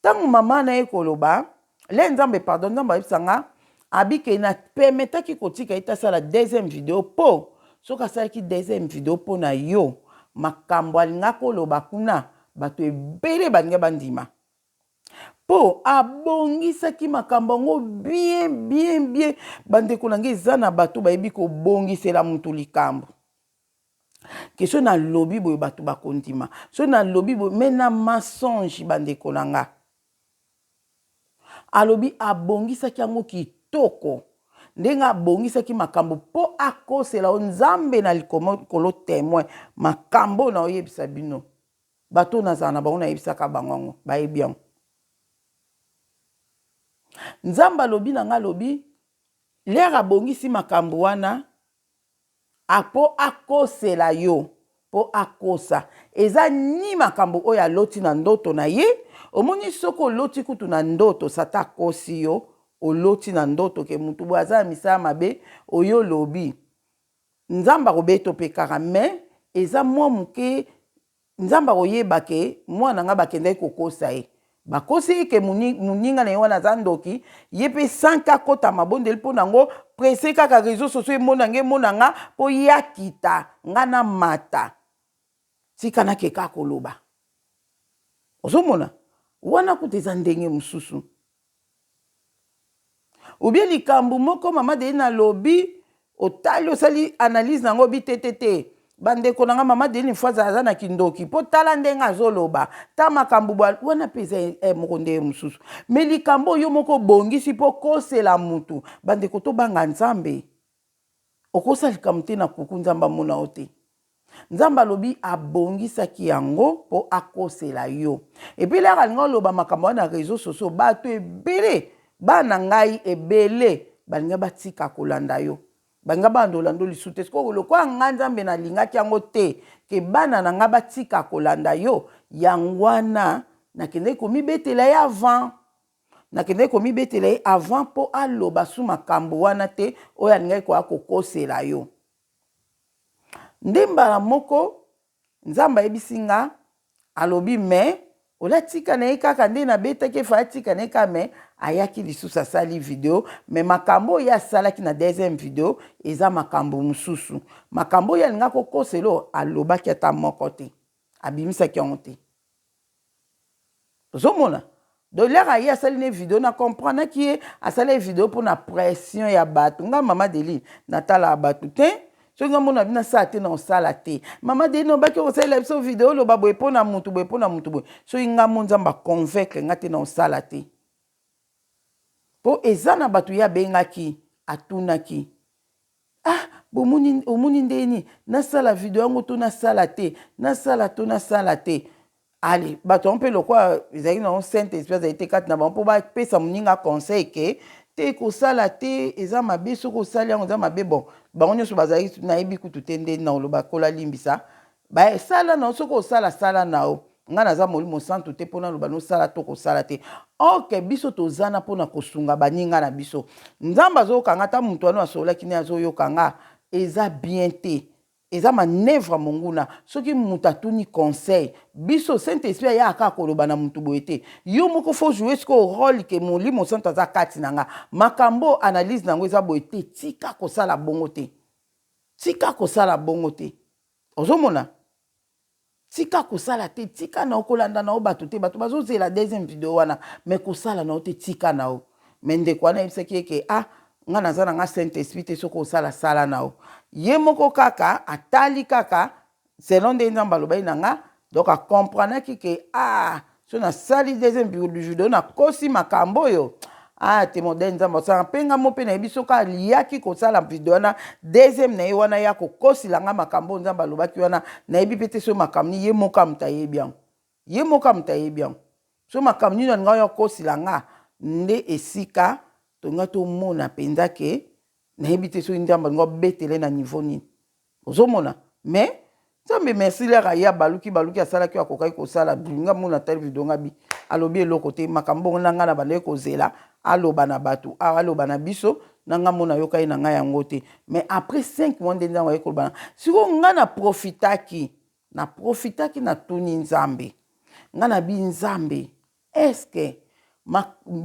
Tango mama na ye koloba le nzambe pardon nzambe ayebisa nga abike na permetaki kotika ye te asala deuxième video po soki asalaki deuxième video mpo na yo makambo alinga koloba kuna bato ebele balinga bandima mpo abongisaki makambo yango bien bien bien bandeko na ngai eza na bato bayebi kobongisela moto likambo ke soki nalobi boye bato bakondima soki nalobi boye me na mensonge bandeko na nga alobi abongisaki yango kitoko ndenge abongisaki makambo mpo akosela yo nzambe na likolo temoin makambo oyo naoyebisa bino bato oyo nazala na bango nayebisaka bango yango bayebi yango nzambe alobi na nga alobi lere abongisi makambo wana A po akosela yo po akosa eza ni makambo oyo aloti na ndoto na ye omoni soki oloti kutu na ndoto satan akosi yo oloti na ndoto ke mutu boye aza na misala mabe oye olobi nzambe akobeto pe kaka mais eza mwa muke Nzambe akoyeba ke mwana na nga bakendaki kokosa ye. Bakosi ye ke moninga na ye wana aza ndoki, ye pe sans ke akota mabondeli po na yango, presse kaka reseaux sociaux emona nga emona nga po ye akita nga namata. Tika nake kaka koloba. Ozomona? Wana kutu eza ndenge mosusu. Ou bien likambu moko mama Adeline alobi otali osali analyse na yango obi te te te ba ndeko na nga mama Adeline faut azala aza na kindoki po tala ndenge azoloba ta makambu boye wana pe eza eh, moko ndenge mosusu mais likambo oyo yo moko obongisi po okosela mutu ba ndeko tobanga Nzambe okosala likambo te na kuku Nzambe amona yo te Nzambe alobi abongisaki yango po akosela yo. Et puis lere alinga oloba makambo wana na reseaux sociaux bato ebele bana na ngai ebele balinga batika kolanda yo. Balinga babanda kolanda yo lisusu te. Sikoyo lokola ngai Nzambe nalingaki yango te ke bana na ngai batika kolanda yo, yango wana nakendaki komibetela ye avant. Nakendaki komibetela ye avant po aloba su makambo wana te oyo alingaki koya kokosela yo. Nde mbala moko Nzambe ayebisi nga, alobi mais olie atika na ye kaka nde nabetaki ye fallait atika na ye kaka mais ayaki lisusu asali video mais makambo oyo ye asalaki na deuxième video eza makambo mosusu makambo oyo ye alingaki kokosela oyo alobaki ata moko te abimisaki yango te. Ozomona? Donc l'heure aye asali ne video na comprenaki ye asali ye video pona pression ya batu nga mama Adeline natalaka batu te soki nga mona bino asala te na osala te mama Adeline obaki okosalela biso video oloba boye pona mutu boye pona mutu boye soki nga mo nzambe a convaincre nga te na osala te po eza na batu ye abengaki atunaki ah bomoni omoni ndeni nasala video yango to nasala te nasala to nasala te. Ale bato yango mpe lokola ezalaki nango saint esprit azali te kati na bango mpo bapesa moninga conseil ke te kosala te eza mabe, soki osali yango eza mabe. Bon, bango nyonso bazalaki, nayebi kutu te nde na oloba kola limbisa, basala na yo, soki osala sala na yo. Ngai naza Molimo Santu te mpo naloba nosala to kosala te. Ok, biso tozana mpona kosunga baninga na biso. Nzambe azoyoka nga, ata moto wana asololaki ne azoyoka nga, eza bien te, eza manœuvre monguna. Soki moto atuni conseil, biso saint esprit ayaka kaka koloba na motu boye te. Yo moko faut jouer sikoyo rôle ke Molimo Santu aza kati na nga. Makambo analyse na yango eza boye te, tika kosala bongo te, tika kosala bongo te. Ozomona, tika kosala te, tika na yo kolanda na yo bato te. Bato bazozela deuxième video wana, mais kosala na yo te, tika na yo. Mais ndeko wana ayebisaki ye ke ah, nga naza na nga saint esprit te, soki osala sala na yo. Ye moko kaka atali kaka selon nde Nzambe alobaki na nga. Donc acomprenaki ke ah, so nasali deuxième video nakosi makambo oyo. Ah te, modèle Nzambe asala mpe nga mo mpe nayebi soki aliaki kosala video wana deuxième na ye wana ya kokosila nga makambo oyo Nzambe alobaki wana, nayebi mpe te. So makambo ni ye moko amoto ayebi yango, ye moko amoto ayebi yango. So makambo nini alinga oyo akosila nga nde esika tolinga tomona mpenza ke nayebi te soki Nzambe alinga obetele na niveau nini. Ozomona, mais Nzambe merci, lere aye abaluki baluki, asalaki oyo akokaki kosala. Nga mona atali video, nga bi alobi eloko te. Makambo bongo na ngai na bandaki kozela aloba na bato awa, aloba na biso na nga mona ayokai na ngai yango te. Mais après 5 mois nde Nzambe aye koloba na sikoyo. Ngai na profitaki, na profitaki, natuni Nzambe. Ngai na bi Nzambe, est-ce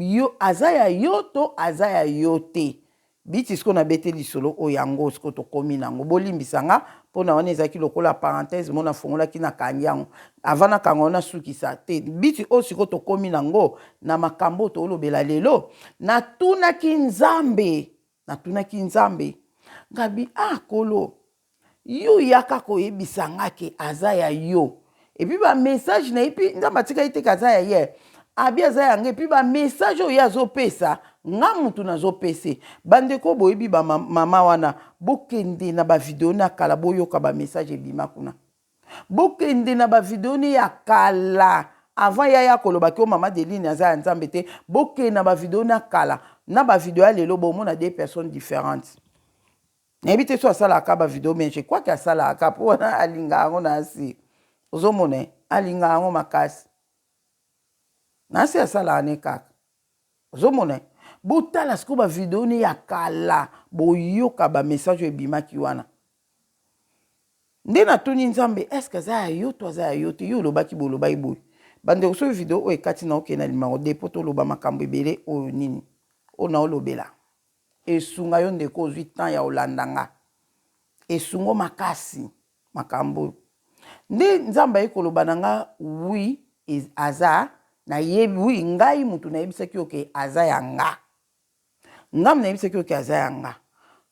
yo aza ya yo to aza ya yo te? Biti sikoyo nabete lisolo oyo yango sikoyo tokómi nango. Bolimbisa nga mpona wana, ezalaki lokola parenthèse mo nafongolaki, nakangi yango avant nakanga wana nasukisa te. Biti oyo sikoyo tokómi nango na makambo oyo toolobela lelo, natunaki Nzambe, natunaki Nzambe ngabi: ah Kolo, yo yaka koyebisa nga ke aza ya yo, et puis bamessage na ye mpe Nzambe atikali te ke aza ya ye, abi aza yango. Et puis bamessage oyo ye azopesa nga, mutu nazopesa. Bandeko, boyebi bamama wana, bokende na bavideo na kala, boyoka bamessage ebima kuna. Bokende na bavideo ne ya kala avant yaya kolobaki o mama Deline aza ya Nzambe te. Bokende na bavideo na kala na bavideo ya lelo, bomona deux personnes différentes. Nayebi te so asalaka bavideo, mais je crois ke asalaka mpo wana alinga yango na asi. Ozomona, alinga yango makasi na asi, asalaka ne kaka. Ozomona, botala sikoyo bavideo ne ya kala, boyoka bamessage oyo ebimaki wana. Nde natuni Nzambe: est-ce aza ya yo to aza ya yo te? Yo olobaki boye, olobaki boye. Bandeko, soki video oyo ekati na okende na limango de mpo toloba makambo ebele oyo nini oyo naolobela esunga yo. Ndeko, ozwi temps ya olanda nga, esungo makasi makambo oyo. Nde Nzambe aye koloba na nga: oui, aza, nayebi, oui, ngai mutu nayebisaki yo ke aza ya nga. Ngai nayebisaki yo ke aza ya nga.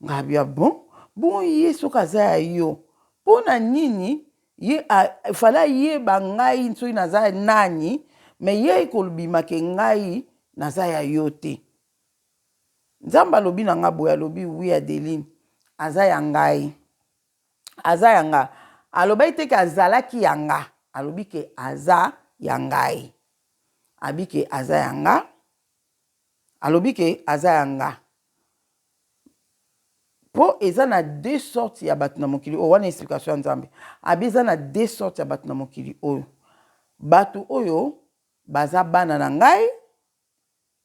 Nga bia bon bon, ye soki aza ya yo, mpo na nini ye fale ayeba ngai soki naza nani? Mais ye kolobima ke ngai naza ya yo te. Nzambe alobi na nga boye, alobi: oui Adeline, aza ya ngai, aza ya nga. Alobaki te ke azalaki ya nga, alobi ke aza ya ngai, abi ke aza ya nga, alobi ke aza ya nga. Mpo eza na deux sortes ya bato na mokili oyo. Wana explication ya Nzambe. Abi eza na deux sortes ya bato na mokili oyo: bato oyo baza bana na ngai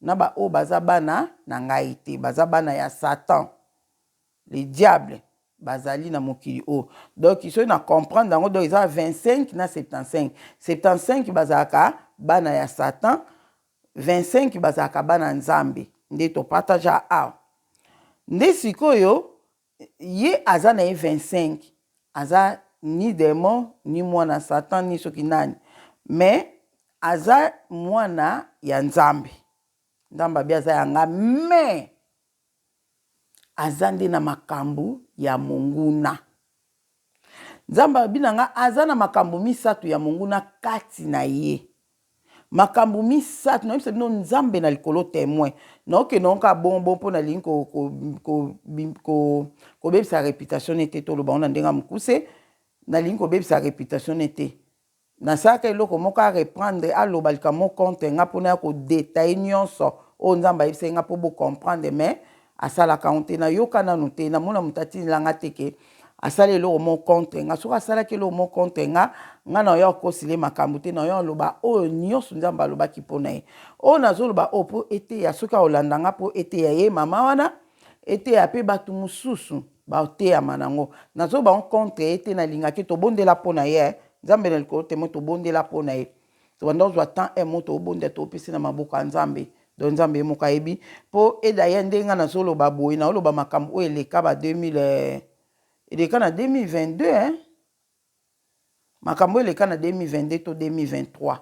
na baoyo baza bana na ngai te, baza bana ya Satan le diable, bazali na mokili oyo. Donc soki na comprendre yango, donc eza 25 na 75. 75 bazalaka bana ya Satan, 25 bazalaka bana Nzambe. Nde topartage awa. Nde sikoyo ye aza na ye 25, aza ni démon ni mwana Satan ni soki nani, mais aza mwana ya Nzambe. Nzambe abi aza ya nga, mais aza nde na makambo ya monguna. Nzambe abi na nga aza na makambo misato ya monguna kati na ye, makambo misato. Nayebisa bino, Nzambe na likolo témoin, naokende ngo kaka bongo mpo nalingi kobebisa réputation ne te. Toloba ngo na ndenge ya mokuse, nalingi kobebisa réputation ne te. Nasalaka eloko moko a reprendre aloba likambo moko contre nga mpo naya ko detailler nionso oyo Nzambe ayebisaki nga mpo bo comprendre mais asalaka yango te. Nayoka nanu te, namona moto atindela nga te ke asali eloko moko contre nga. Soki asalaki eloko moko contre nga, nga nakoya kokosela ye makambo te, nakoya koloba oyo nionso Nzambe alobaki mpo na ye. Oyo nazoloba oyo mpo eteya soki akolanda nga mpo eteya ye mama wana, eteya mpe bato mosusu. Bateyama na ngo. Nazo bango contre ye te na lingaki tobondela po na ye nzambe na likolo temoin tobondela po na ye tobanda kozwa temps heure moko tobondela topesi na maboko ya nzambe donc nzambe ye moko ayebi po et d'ailleurs ndenge nga nazoloba boye naoloba makambo oyo eleka ba 2000 eleka na 2022 hein makambo oyo eleka na 2022 to 2023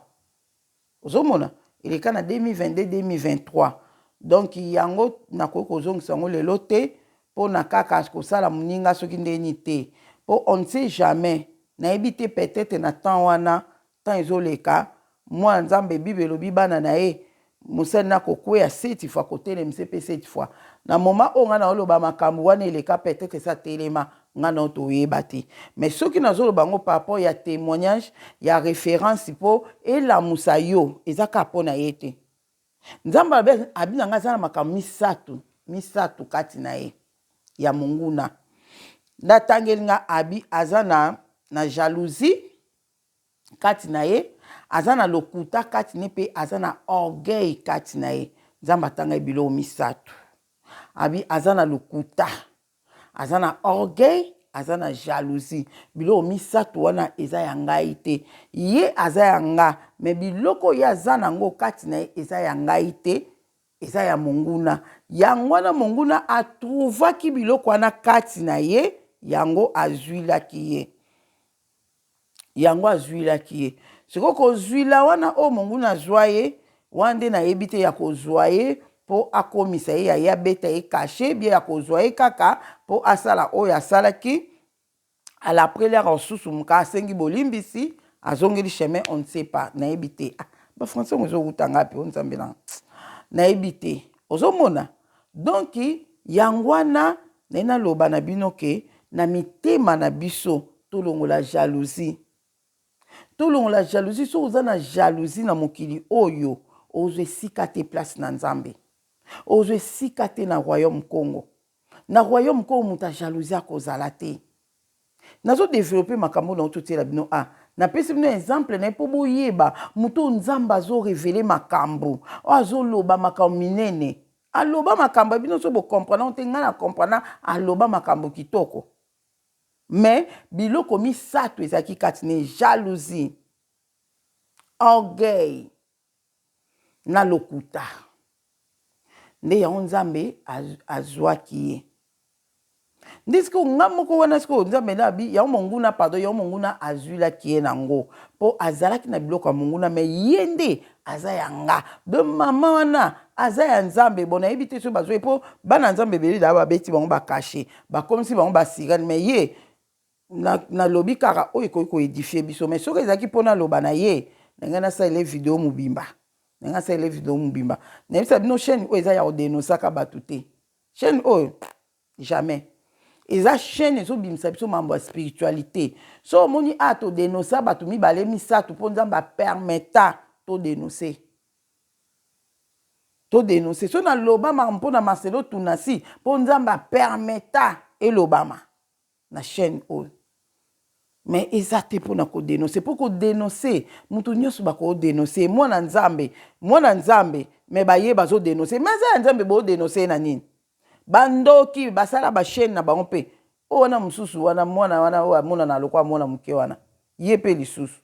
Ozomona? Eleka na 2022, 2023. Donc yango nakoki kozongisa yango lelo te pona kaka kosala muninga soki ndenge nini te. Po on ne sait jamais, nayebi te peut etre na temps wana, temps ezoleka, mwana Nzambe bible elobi bana na ye mosali na kokweya sept fois akotelemisa ye pe sept fois. Na moment oyo nga naoloba makambu wana eleka peut etre esi atelema nga nao toyeba te mais soki nazoloba yango par rapport ya temoignage ya reference po elamusa yo eza kaka po na ye te nzambe alobi abi na nga aza na makambo misatu misatu kati na ye ya monguna nde atangeli nga abi aza na, na jalousie kati na ye aza na lokuta kati ne mpe aza na orgueil kati na ye nzambe atanga ye biloko misatu abi aza na lokuta Aza na orgueil, aza na jalousie. Biloko misatu wana eza ya ngai te. Ye aza ya nga mais biloko ye aza na ngo kati na ye eza ya ngai te, eza ya monguna. Yango wana monguna a trouvaki biloko wana kati na ye, yango azuilaki ye. Yango azuilaki ye. Sikoyo kozuila wana oyo monguna azua ye, wana nde nayebi te ya kozua ye po akomisa ye ya ye abeta ye cache bien ya kozua ye kaka po asala oyo asalaki à l'après l'heure asusumuka asengi bolimbisi azongeli chemin on ne sait pas nayebi te ah, ba français yango ezowuta nga pe o nzambe na nayebi te ozomona donc yango wana naye naloba na bino ke na mitema na biso Tolongola jalousie. Tolongola jalousie soki oza na jalousie na mokili oyo ozwa esika te place na Nzambe. Ozwa esika te na royaume Kongo. Na royaume Kongo moto ya jalousie akozala te. Nazo developper makambo na ototiela bino a napesi bino exemple na ye mpo boyeba moto oyo Nzambe azo reveler makambo oyo azoloba makambo minene. Aloba makambo ya bino so bo comprendre te ngai na comprendre aloba makambo kitoko. Mais biloko misatu ezalaki kati ne jalousie, orgueil na lokuta nde yango Nzambe azuaki ye. Nde sikoyo nga moko wana sikoyo Nzambe nde abi yango monguna pardon yango monguna azuilaki ye nango po azalaki na biloko ya monguna mais ye nde aza ya nga donc mama wana aza ya Nzambe bon nayebi te soki bazua ye po bana Nzambe ebele deja babeti bango ba cache bakomisi bango ba sirene mais ye nalobi kaka oyo ekoki ko edifier biso mais soki ezalaki po naloba na ye na ngai nasalela ye video mobimba na ngai nasalela ye video mobimba nayebisa bino chaine oyo eza ya kodenosaka bato te chaine oyo jamais eza chaine ezobimisa biso mambo ya spiritualité so omoni a todenosa bato mibale misato mpo nzambe apermeta todenose To denoncer. Soki na loba makambo pona Marcelo Tunasi po Nzambe a permetta elobama na chaine oyo. Mais eza te pona ko denoncer. Po ko denoncer mutu nionso bako denoncer. Mwana Nzambe, mwana Nzambe mais baye bazo denoncer. Mais aza ya Nzambe bo denoncer ye na nini? Ba ndoki basala ba chaine na bango pe. Oyo wana mususu wana mwana wana oyo amonana lokola mwana muke wana. Ye pe lisusu.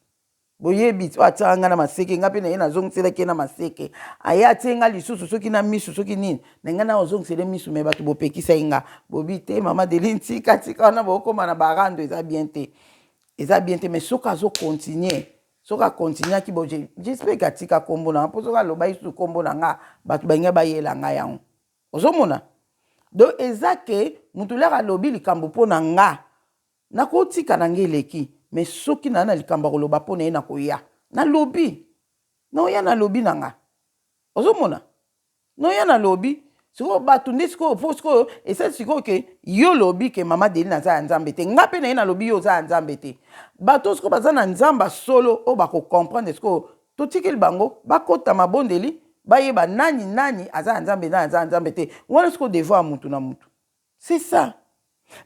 Boyebi oyo atiaka ngai na maseke, ngai mpe naye nazongiselaki ye na maseke. Aye atie ngai lisusu soki na misu soki nini, na ngai naozongisele misu me bato bopekisaki nga. Bobi te mama Adeline tika tika wana bokoma na barando eza bien te. Eza bien te mais soki azo continuer, soki a continuaki bo j'espère que atika kombo na nga mpo soki alobaki lisusu kombo na nga bato balingi bayela nga yango. Ozomona? Donc eza ke mutu laka alobi likambo mpo na nga Nako tika na nga eleki mais soki naza na likambo ya koloba po na ye nakoya nalobi naoya nalobi na nga ozo mona naoya nalobi. Sikoyo bato nde sikoyo mpo sikoyo esali sikoyo ke yo olobi ke mama Adeline aza ya Nzambe te, nga mpe na ye nalobi yo oza ya Nzambe te. Bato sikoyo baza na Nzambe ya solo oyo bakocomprendre sikoyo, totikeli bango bakota mabondeli bayeba nani nani aza ya Nzambe, nani aza ya Nzambe te. Wana sikoyo devoir ya mutu na mutu, c'est ça.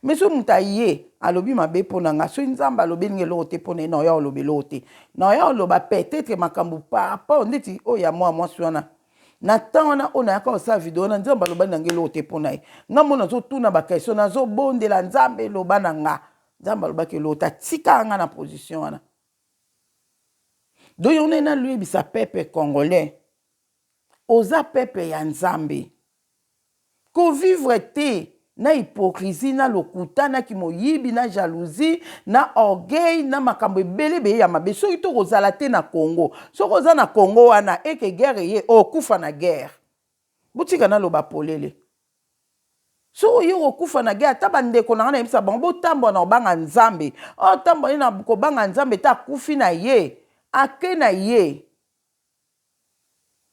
Mais soki moto aye alobi mabe mpo na nga, soki Nzambe alobeli nga eloko te mpo na ye, na oya oloba eloko te, na oya oloba peut-être makambo par rapport ndeti oyo ya mwa mwasi wana. Na temps wana oyo nayaka kosala video wana, Nzambe alobali na nga eloko te mpo na ye. Nga mo nazotuna baquestion, nazobondela Nzambe eloba na nga, Nzambe alobaki eloko te, atikaka nga na position wana. Donc yango naye naloyebisa peuple congolais, oza peuple ya Nzambe, kovivre te na hypocrisie, na lokuta, na kimoyibi, na jalousie, na orgueil, na makambo ebele ebele ya mabe. Soki tokozala te na Congo, soki oza na Congo wana eke guerre eye, okufa na guerre. Botika naloba polele, soki oye kokufa na guerre, ata bandeko na nga nayebisa bango botambola na kobanga Nzambe. Oyo tambola ye na kobanga Nzambe te, akufi na ye, ake na ye.